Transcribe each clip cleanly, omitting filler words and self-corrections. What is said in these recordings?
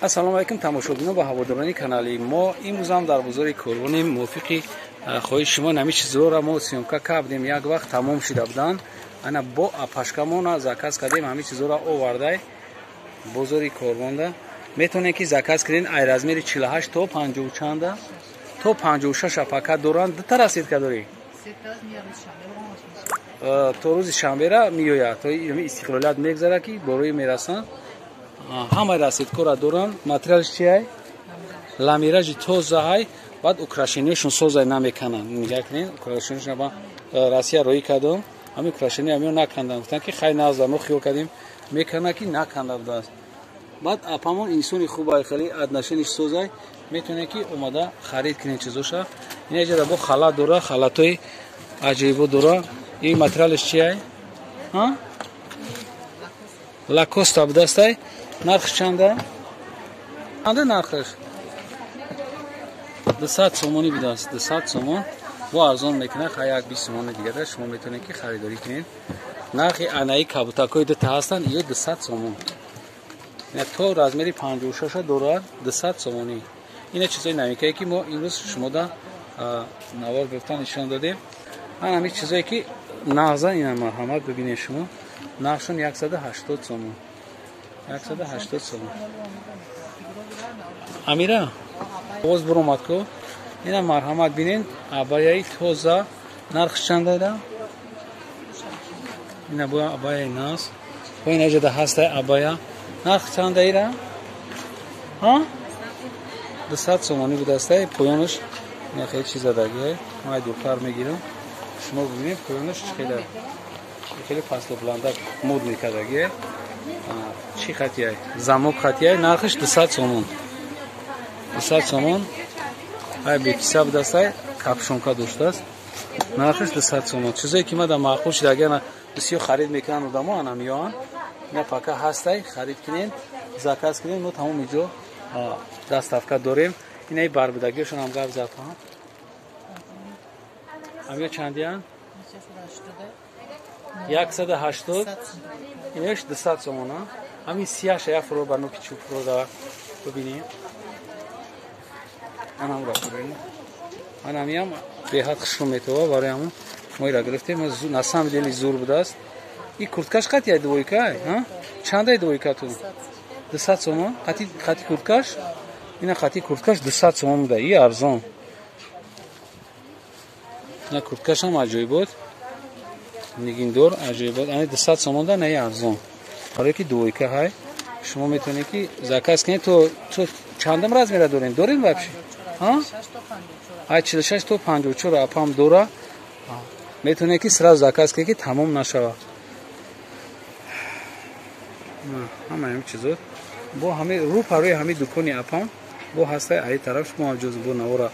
Ассалому алайкум, тамошобинон ва ҳаводорони канали мо. Имрӯз ҳам дар бозори Корвонем. Мувофиқи хоҳиши шумо ҳамин чизҳоро мо съёмка кардем. Як вақт тамом шида буданд. Ана бо апашкамона заказ кардем, ҳамин чизҳоро овардай бозори Корвонда. Метавонед, ки заказ кунед, ай размери 48 то 50 чанда, то 56 апака доранд. Дута расцветка дорӣ? То рӯзи шанбера меояд, то Истиқлолият мегзара, ки борои мерасанд. Ҳамаи расцветкора доранд. Материалш чиай? Ламиражи тозаҳай. Баъд украшениёшон созай, намекананд. Нигаҳ кунед, украшениёшон ба Россия роӣ кардам, ҳамин украшения ҳамиё наканданд. Гуфтанд, ки хай, назда. Мо хиёл кардем, мекана, ки наканда будааст. Баъд апамон инсони хубай, хеле отношениш созай. Метавонед, ки омада харид кунед чизоша. Инаҷада бо халат дора, халатҳои аҷоибо дора. Ин материалш чиай? Лакоста будастай. Нархш чанда? Чанда нархаш? 200 сомонӣ будааст, 200 сомон. Бо арзон мекунад, ха, як 20 сомони дигара шумо метавонед, ки харидорӣ кунед. Нархи анаи кабутакҳои дута ҳастанд, ё 200 сомон. То размери 56 дорад, 200 сомонӣ. Ина чизои новинкае, ки мо имрӯз шумода навор гирифта нишон додем. Ан ҳамин чизое, ки нағза, ина марҳамат, бибинед шумо. Нархшон 180 сомон, 180 сомон. Амира боз буромад ку. Ина марҳамат, бинед, абаяи тоза. Нархш чандайда? Ина бо абаяи нас бо инаҷада ҳастай абая. Нарх чандаира? 200 сомонӣ будастай. Поёнаш ина хеле чиз задагиай. Ман дуртар мегирам, шумо бибинед, поёнаш хеле хеле пасту баланда мод мекардагиай. Чӣ хатияй? Замок хатияй. Нархаш 200 сомон, 200 сомон. Ай, бекиса будастай, капюшонка доштааст. Нархаш 200 сомон. Чизое, ки мада маъқул шуда, агар бисёр харид мекунанд одамо, ана меоянд. Ина пака ҳастай, харид кунед, заказ кунед. Мо тамоми ҷо доставка дорем. Инаи барбудагиашон ҳам гап зад. Ҳамиё чандиянд? 180. Инош 200 сомон. Ҳамин сияша як фуро ба нуки чӯб фурода бибинем. Анамро фурем. Анамиам беҳад хушрӯ метова, барои ҳамон мо ира гирифтем. На самом деле зур будааст. И курткаш қати двойка чандай? Двойка ту 200 сомон. Қати курткаш, ина қати курткаш 200 сомон буда. И арзон. Ина курткашам аҷоибот, нигиндор, аҷоибот. Ани 200 сомон да, наи арзон, барое ки двойка ҳай. Шумо метавонед, ки заказ кунед. То чандам размера дорем? Дорем вообще? Ай 46 то 54 апам дора. Метавонед, ки сразу заказ кунед, ки тамом нашавад. Ҳама ҳамин чизо бо ҳами рӯ парои ҳами дукони апам бо ҳастай. Аи тараф шумо ҳам ҷоз бо навора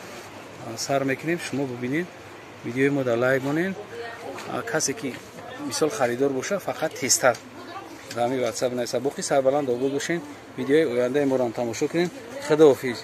сар мекунем, шумо бибинед. Видеои мо дар лайк монед. Касе ки мисол харидор бошад, фақат тезтар дар ҳамин ватсап нависа. Боқӣ сарбаланд, обод бошед. Видеои ояндаи моро ҳам тамошо кунед. Худоҳофиз.